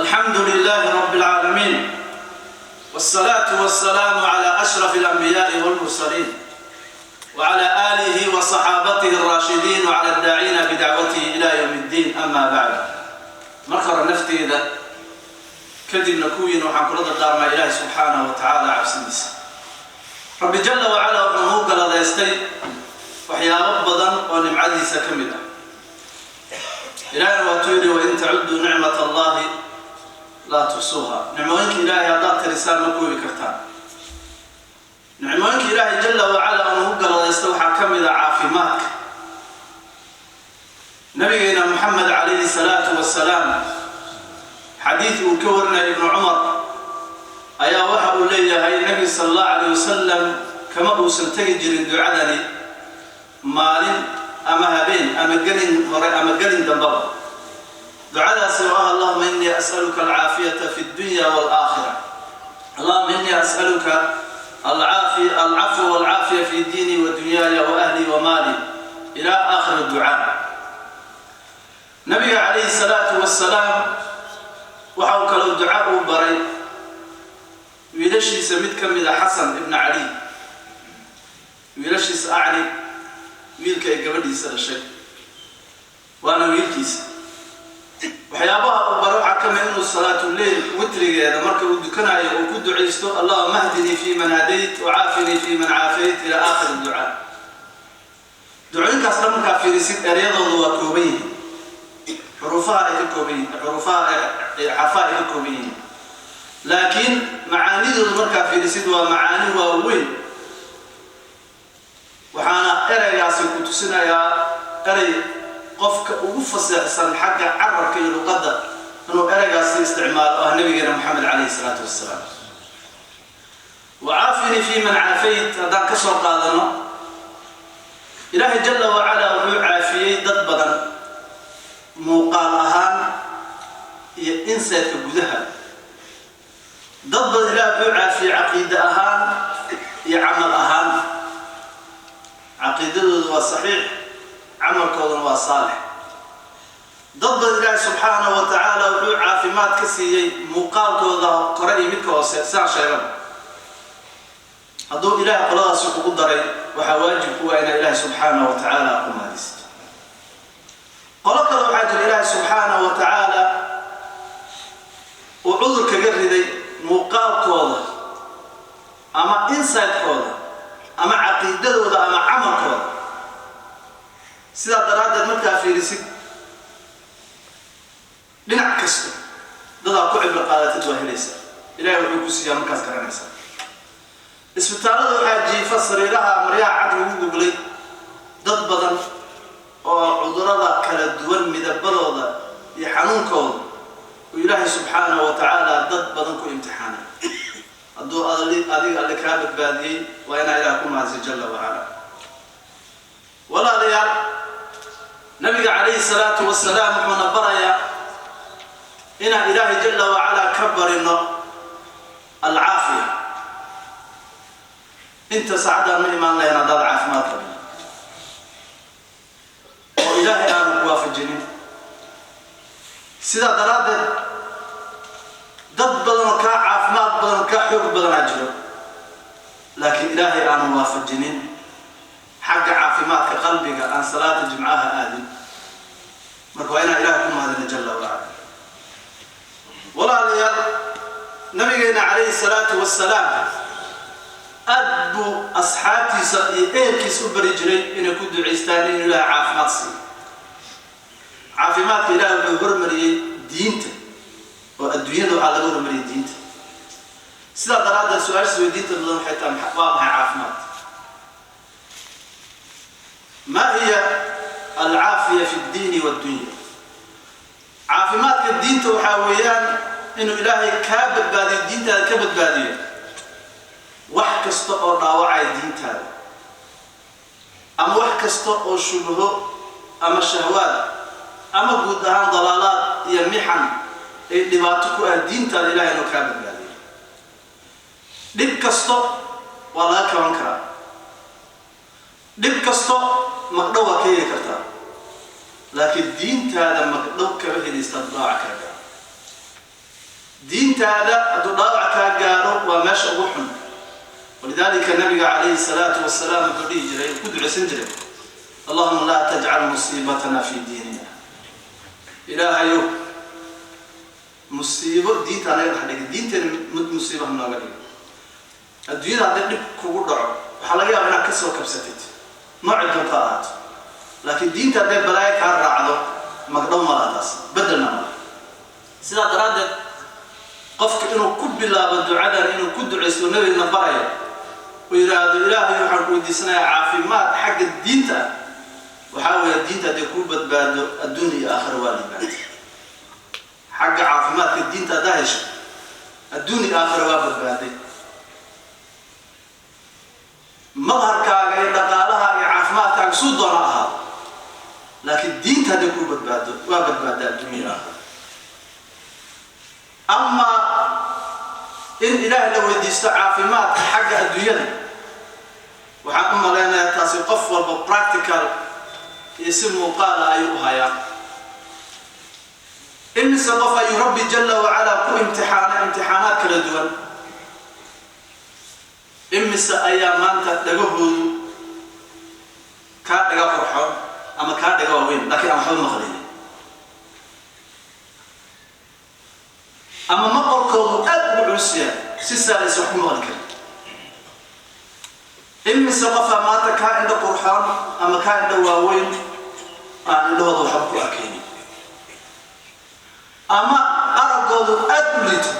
الحمد لله رب العالمين، والصلاة والسلام على أشرف الأنبياء والمرسلين، وعلى آله وصحابته الراشدين، وعلى الداعين بدعوته إلى يوم الدين. أما بعد، marka hore nafteyda, kadibna kuwiina waxaan kula dardaarmaa Ilaahay subxaanahu wa tacaala cabsidiisa. Rabbi jalla wacala wuxuu nuu galadaystay waxyaabo badan oo nimcadiisa ka mid ah. Ilahina waatuu yidhi: "وإن تعدوا نعمة الله لا تحصوها." Nicmooyinka Ilaahay haddaad tirisaan, ma koobi kartaan. Nicmooyinka Ilaahay jalla wacala oo nagu galadaystay waxaa ka mid ah caafimaadka. Nabigeena Moxamed calayhi salaatu wasalaam, xadiid uu ka warinaya Ibnu Cumar ayaa waxa uu leeyahay: Nebiga sala Allahu calayh wasalam kama uusan tegi jirin ducadani maalin ama habeen ama gelin hore ama gelin dambaba, ducadaasi oo ah: "اللهم إني أسألك العافية في الدنيا والآخرة، اللهم إني أسألك العفو والعافية في ديني ودنياي وأهلي ومالي" إلى آخر الدعاء. Nabiga calayhi salaatu wasalaam waxa uu kaloo duca uu baray wiilashiisa mid ka mid a, Xasan ibna Cali, wiilashiisa, acni wiilka ay gabadhiisa dhashay, waana wiilkiisa. Waxyaabaha uu baray waxaa ka mid inuu salaatuleyl witrigeeda marka uu dukanayo uu ku ducaysto: "اللهم اهدني فيمن هديت وعافني فيمن عافيت" إلى آخر الدعاء. Ducooyinkaas dhan markaa fiirisid, ereyadoodu waa kooban yihiin, xuruufaha ay ka kooban yihiin, xuruufaha, xarfaha ay ka kooban yihiin, laakiin macaanidoodu markaa fiirisid waa macaani waaweyn. Waxaana ereygaasi ku tusinayaa erey qofka ugu faseexsan xagga carabka iyo luqadda inuu ereygaasi isticmaalo, ah nabigeena Moxamed calayhi salaatu wasalaam. "وعافني فيمن عافيت" haddaan ka soo qaadano, Ilaahay jalla wacalaa wuxuu caafiyey dad badan muuqaal ahaan iyo insaydka gudaha. Dad badan Ilahay wuxuu caafiyey caqiide ahaan iyo camal ahaan. Caqiidadoodu waa saxiix, camalkooduna waa saalix. Dad badan Ilaahay subxaanahu wa tacaala wuxuu caafimaad ka siiyey muuqaalkooda kore iyo midka hoose. Sidaan sheegaba, hadduu Ilaahay qoladaasi kugu daray, waxaa waajib ku waa inaa Ilaahay subxaanahu wa tacaala ku mahadisto. Qolo kale waxaa jira Ilaahay subxaanahu wa tacaala uu cudur kaga riday muuqaalkooda ama insidekooda ama caqiidadooda ama camalkooda. Sidaa daraaddeed, markaa fiirisid dhinac kasta, dadaa ku cibro qaadatid waa helaysaa. Ilahay wuxuu ku siiyaa markaas garanaysaa. Isbitaallada waxaa jiifa, sariiraha maryaha cad lagu goglay, dad badan oo cudurada kala duwan midabadooda iyo xanuunkooda uu Ilaahay subxaanahu wa tacaala dad badan ku imtixaanay. Hadduu adiga Alle kaa badbaadiyey, waa inaa Ilaah ku mahadsi jalla wacala. Walaalayaal, Nabiga calayhi salaatu wasalaam wuxuuna barayaa inaan Ilaahay jalla wacalaa ka barino alcaafiya. Inta saacadaan ma imaan lahayn haddaad caafimaad qabin oo Ilaahay aanu ku waafajinin. Sidaa daraaddeed, dad badanoo kaa caafimaad badan oo kaa xoog badanaa jiro, laakiin Ilaahay aanu waafajinin xagga caafimaadka qalbiga, aan salaada jimcaha aadin. Marka waa inaan Ilahay ku mahadina jalla wacala. Walaalayaal, Nabigeena calayhi salaatu wasalaam aad buu asxaabtiisa iyo ehelkiisa u bari jiray inay ku ducaystaan inuu Ilahay caafimaad siiyo. Caafimaadka Ilahay wuxuu hormariyey diinta, oo adduunyada waxaa laga hormariyey diinta. Sidaa daraaddeed, su-aasha weydiinta mudan waxay tahay: waa maxay caafimaad? ما هي العافية في الدين والدنيا؟ Caafimaadka diinta waxaa weeyaan inuu Ilaahay kaa badbaadiyo, diintaada ka badbaadiyo wax kasta oo dhaawacaya diintaada, ama wax kasta oo shubho ama shahwaad ama guud ahaan dalaalaad iyo mixan ay dhibaato ku ah diintaada, Ilahay inuu kaa badbaadiyo. Dhib kasto waa laga kaban karaa, dhib kasto magdhow waa ka heli kartaa, laakiin diintaada magdhow kama helaystaad dhaawac kala gaa. Diintaada hadduu dhaawac kaa gaaro, waa meesha ugu xun. Walidaalika nabiga calayhi salaatu wasalaam wuxuu dhihi jiray, ku ducaysan jiray: "Allahuma laa tajcal musiibatana fi diinina." Ilaahayow, musiibo diinta naga dhex dhigay, diinteena mid musiiba ha nooga dhigay. Adduunyada hadday dhib kugu dhaco, waxaa laga yaaba inaad kasoo kabsatid, nooci doonta ahaato, laakiin diinta hadday balaayo kaa raacdo, magdhow malaha, taas bedelna malaha. Sidaa daraaddeed, qofka inuu ku bilaabo ducadan, inuu ku ducaysto, nabigna barayo, uu yidhaahdo: "Ilaahay, waxaan ku weydiisanayaa caafimaad xagga diinta ah." Waxaa weeye, diinta hadday kuu badbaado, adduun iyo aakhira waa liibaanta. Xagga caafimaadka diinta haddaa hesho, adduun iyo aakhira waa badbaaday. Madharkaaga iyo dhaqaalahaaga iyo caafimaadkaaga suu doona ahaado, laakiin diinta hadday kuu badbaado, waa badbaada adduun iyo aakhira. Amaa in Ilaah la weydiisto caafimaadka xagga adduunyada, waxaan u malaynayaa taasi qof walba practical iyo si muuqaala ayuu u hayaa. Imise qof ayuu Rabbi jala wacalaa ku imtixaanay imtixaanaad kala duwan? Imise ayaa maanta dhagahoodu kaa dhaga qurxoon ama kaa dhaga waaweyn, laakiin aan waxba maqlaynin, ama maqalkoodu aad ugu culus yahay, si saalaysa wax ku maqli karin? Imise qofaa maanta kaa indho qurxoon ama kaa indho waaweyn aan indhahooda waxba ku arkaynin, ama araggoodu aad u liito,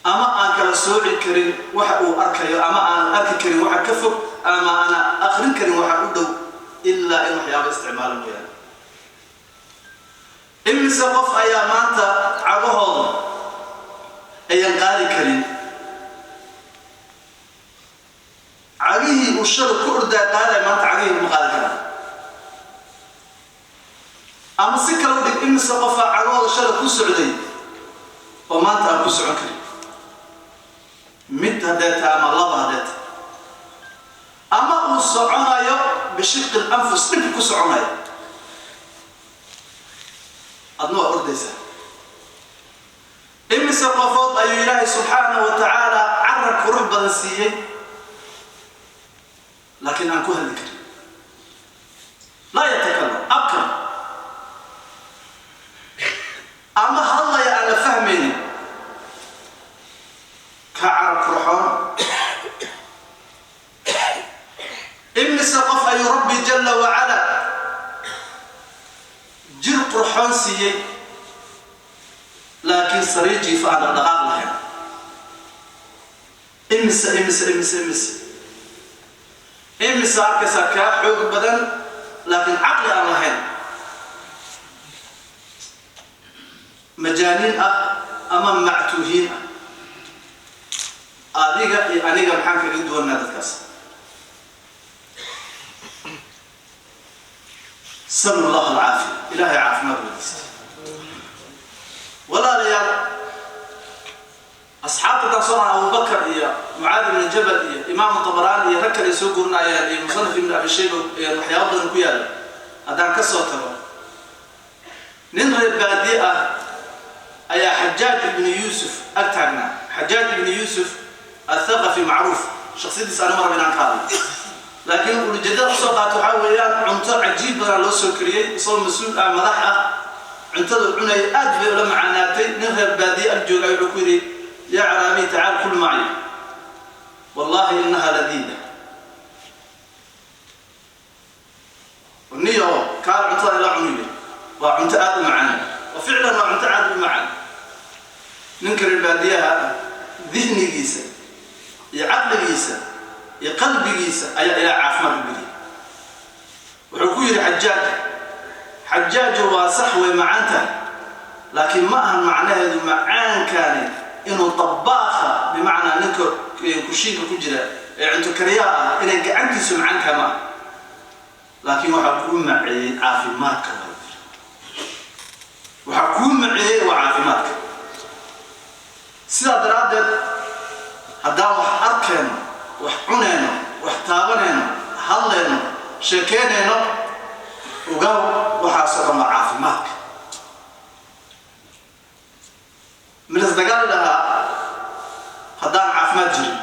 ama aan kala sooci karin waxa uu arkayo, ama aanan arki karin waxa ka fog, ama aanan akrin karin waxa u dhow, ilaa in waxyaaba isticmaala mooyaane? Imise qof ayaa maanta cagahooda ayan qaadi karin, cagihii uu shala ku ordaa qaaday, maanta cagihii uma qaadi karaan? Ama si kale u dhig, imise qofaa cagahooda shala ku socday oo maanta aan ku socon karin, mid haddee tahay ama laba haddee tahay, ama uu soconayo bishiqi lanfus, dhib ku soconayo? Adna waa ordaysaa. Imise qofood ayuu Ilaahay subxaanahu wa tacaala carab qurux badan siiyey, laakiin aan ku hadli karin? Laa yatakalam, abkan, ama hadlaya aan la fahmaynin, ka carab qurxoon. Imise qof ayuu Rabbi jala wacala jir qurxoon siiyey, laakiin sariir jiifa, aan dhaqdhaqaaq lahayn? Imise, imise, imise, imise, imise arkaysaa kaa xoog badan, laakiin caqli aan lahayn, majaaniin ah ama mactuuhiin ah? Adiga iyo aniga maxaan kaga duwannaa dadkaas? Salu llah alcaafiya. Ilahay caafimaad weydiista, walaalayaal. Asxaabta haddaan soo aha, Abubakar iyo Mucaad ibn Jabal iyo Imaamu Tabaraani iyo rag kale ay soo gurinayaan, iyo Musanaf Ibn Abi Shayba, waxyaabo badan ku yaalla, haddaan ka soo tago, nin reer baadiye ah ayaa Xajaaj ibnu Yuusuf ag taagnaa. Xajaaj ibnu Yuusuf Athaqafi macruuf, shaksiyadiisa anima raba inaan ka hadlo, laakiin ulijeedada usoo qaato waxaa weeyaan cunto cajiib badan loo soo kariyey, isagoo mas-uul ah, madax ah. Cuntada cunaya aad bay ula macaanaatay. Nin reer baadiye ag jooga wuxuu ku yidhi: "Yaa caraabiy, tacaal kul maci, wallahi innaha ladiida." Niyo kaal cuntada ila cunuyo, waa cunto aad u macaan. Wa ficlan waa cunto aad u macaan. Ninka reer baadiyaha dihnigiisa iyo caqligiisa iyo qalbigiisa ayaa ilaa caafimaad u geliyay. Wuxuu ku yidhi Xajaaj: "Xajaajo, waa sax, way macaan tahay, laakiin ma ahan macnaheedu macaankani inuu dabbaakha, bimacnaa ninka kushiinka ku jira ee cunto kariyaha ah, inay gacantiisu macaankaa ma aha, laakiin waxaa kuu maceeyey caafimaadka." Waa waxaa kuu maceeyey waa caafimaadka. Sidaa daraaddeed, haddaan wax arkayno, wax cunayno, wax taabanayno, hadlayno, sheekeynayno, ogaw waxaasoo dhan waa caafimaadka. Milisdagaali lahaa haddaan caafimaad jirin?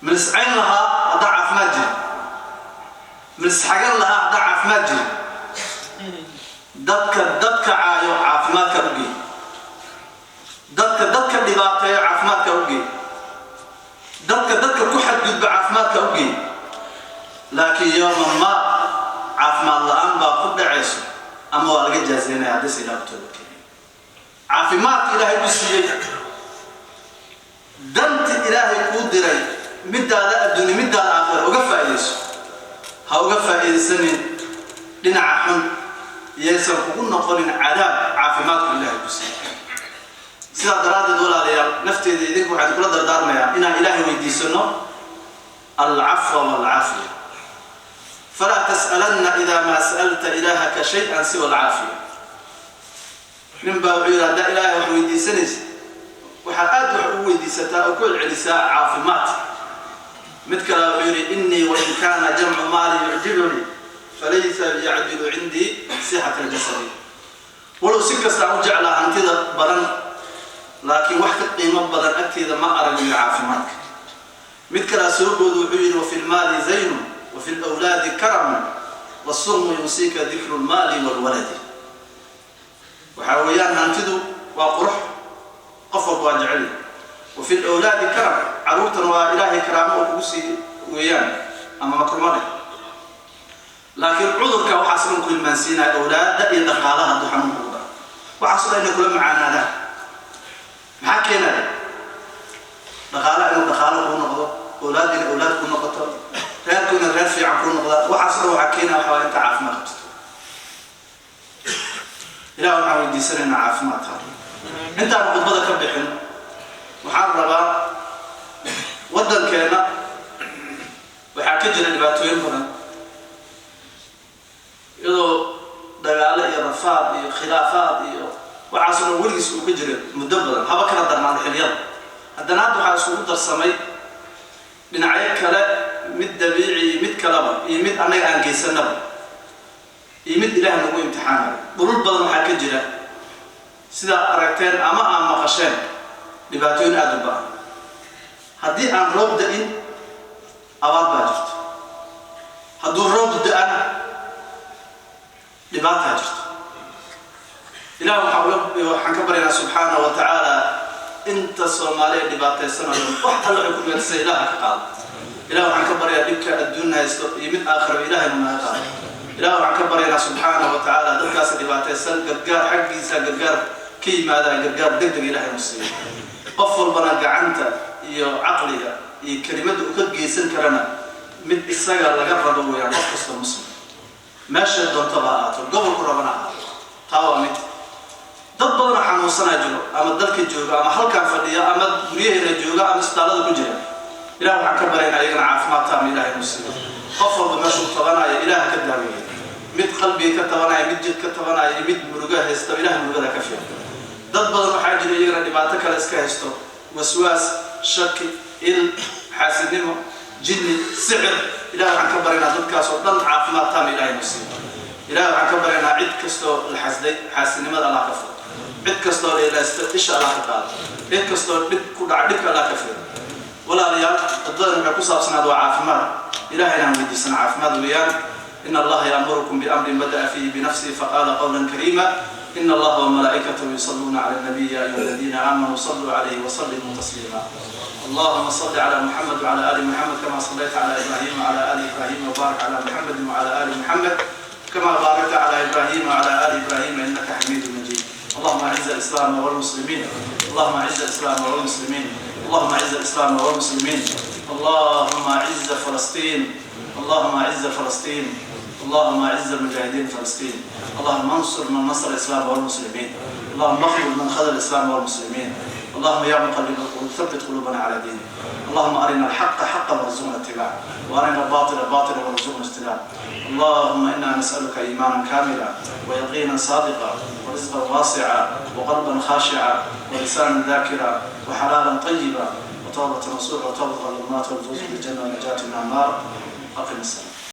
Miliscayn lahaa haddaan caafimaad jirin? Milisxagan lahaa haddaan caafimaad jirin? Dadka dadka caayo caafimaadka u geey, dadka dadka dhibaateeyo caafimaadka u geey, dadka dadka ku xadgudba caafimaadka u geey. Laakiin yooman ma caafimaad la-aan baa ku dhacayso ama waa laga jaazeynaya haddayse Ilaah ku toobad keenay. Caafimaadka Ilaahay u siiyey, danta Ilaahay kuu diray, midaada adduuni, midaada aakhira, uga faa'iidayso. Ha uga faa'iidaysanin dhinaca xun, yaysan kugu noqonin cadaab caafimaadku Ilaahay ku siiyey. Sidaa daraaddeed, walaalayaal, nafteeda, idinku waxaan kula dardaarmayaa inaan Ilaahay weydiisano alcafwa walcaafiya. Falaa tas'alanna idaa maa sa'alta ilaahaka shay-an siwa alcaafiya. Nin baa wuxuu yidhi, haddaa Ilaahay wax weydiisanaysa, waxaad aad wax ugu weydiisataa oo ku celcelisaa caafimaad. Mid kale wuxuu yidhi, inii wain kaana jamcu maali yucjibunii, falaysa yacdilu cindii sixat aljasadi. Walow si kastaan u jeclaa hantida badan, laakiin wax ka qiimo badan agteeda ma arag iyo caafimaadka. Mid kalaa soo boodu, wuxuu yidhi, wafi lmaali zaynun wafi lwlaadi karamun, wasumu yunsiika dikru lmaali walwaladi. Waxaa weeyaan, hantidu waa qurux, qof walba waa jecel. Wa fi lawlaadi karam, caruurtana waa Ilaahay karaamo oo kugu sii weeyaan ama makrumo dheh. Laakiin cudurka waxaas dhan ku ilmaansiinaya, awlaadda iyo dhaqaalaha, hadduu xanuun kugu dhaco, waxaas dhan inay kula macaanaadaan. Maxaa keenaya? Dhaqaalaha inuu dhaqaalo kuu noqdo, awlaad inay awlaad kuu noqoto, reerku inay reer fiican kuu noqdaan, waxaas dhan waxaa keenaya waxaa inta caafimaad qabsato. Ilah waxaan weydiisanaynaa caafimaad taa. Intaan khudbada ka bixin, waxaan rabaa, waddankeenna waxaa ka jira dhibaatooyin badan, iyadoo dagaalo iyo rafaad iyo khilaafaad iyo waxaas oo dhan weligiis uu ka jira muddo badan, haba kala darnaada xiliyada. Haddana hadda waxaa iskugu darsamay dhinacyo kale, mid dabiici iyo mid kaleba iyo mid annaga aan geysanaba iyo mid Ilaah nagu imtixaanayo. Dhulul badan waxaa ka jira, sidaad aragteen ama aan maqasheen, dhibaatooyin aada u ba-an. Haddii aan roob da-in, abaar baa jirto. Hadduu roob da-ana, dhibaataa jirto. Ilah waxaan ka baryaynaa subxaana wa tacaala inta Soomaaliya dhibaataysanayo, wax alle waxay ku dhibaataysan Ilaha ka qaado. Ilah waxaan ka baryaa dhibka adduun haysto iyo mid aakhiraba Ilahay nu naga qaado. Ilah waxaan ka baryaynaa subxaana wa tacaala dadkaasi dhibaataysan gargaar xaggiisa gargaar ka yimaada, gargaar deg deg Ilahay nu siiyo. Qof walbana gacanta iyo caqliga iyo kelimadda uu ka geysan karana mid isaga laga rabo weeyaan. Qof kasta muslim, meesha doontaba ha ahaato, gobolku rabana ha ahaato. Taa waa mid. Dad badanoo xanuunsanaa jiro, ama dalka jooga, ama halkan fadhiya, ama guryaheena jooga, ama isbitaallada ku jira. Ilah waxaan ka baryaynaa iyagana caafimaad taama Ilahay nu siiyo. Qof walba meeshuu tabanaya Ilaah ka daaweeya. Mid qalbiga ka tabanaya, mid jid ka tabanaya iyo mid muruga haysta, Ilaah murugada ka fiican. Dad badan waxaa jira iyagana dhibaato kale iska haysto, waswaas, shaki, il, xaasidnimo, jinni, sixir. Ilah waxaan ka baryaynaa dadkaas oo dhan caafimaad taama Ilahay nu siiyo. Ilah waxaan ka baryaynaa cid kastoo la xasday, xaasidnimada Allah ka furo. Cid kastoo la ilaysto, isha Allah ka qaado. Cid kastoo dhib ku dhaca, dhibka Allah ka fiiro. Walaalayaal, khudbadan waxay ku saabsanaad waa caafimaad. Ilahay inaan weydiisana caafimaad weeyaan. In Allaha yaamurukum biamrin bada'a fiihi binafsihi, faqaala qawlan kariima: in Allaha wamalaa'ikatahu yusalluuna cala nabiy, ya ayuha aladiina aamanuu saluu calayhi wasallimuu tasliima. اللهم صل على محمد وعلى ال محمد كما صليت على ابراهيم وعلى ال ابراهيم، وبارك على محمد وعلى ال محمد كما باركت على ابراهيم وعلى ال ابراهيم، انك حميد مجيد. اللهم اعز الاسلام والمسلمين. اللهم اعز الاسلام والمسلمين. اللهم اعز الاسلام والمسلمين. اللهم اعز فلسطين. اللهم اعز فلسطين. اللهم اعز المجاهدين فلسطين. اللهم انصر من نصر الاسلام والمسلمين. اللهم اخذل من خذل الاسلام والمسلمين. اللهم يا مقلب القلوب، ثبت قلوبنا على دينك. اللهم ارنا الحق حقا وارزقنا اتباعه، وارنا الباطل باطلا وارزقنا اجتنابه. اللهم انا نسالك ايمانا كاملا، ويقينا صادقا، ورزقا واسعا، وقلبا خاشعا، ولسانا ذاكرا، وحلالا طيبا، وتوبة نصوحا، وتوبة قبل الموت، والفوز بالجنة، والنجاة من النار. أقم الصلاة.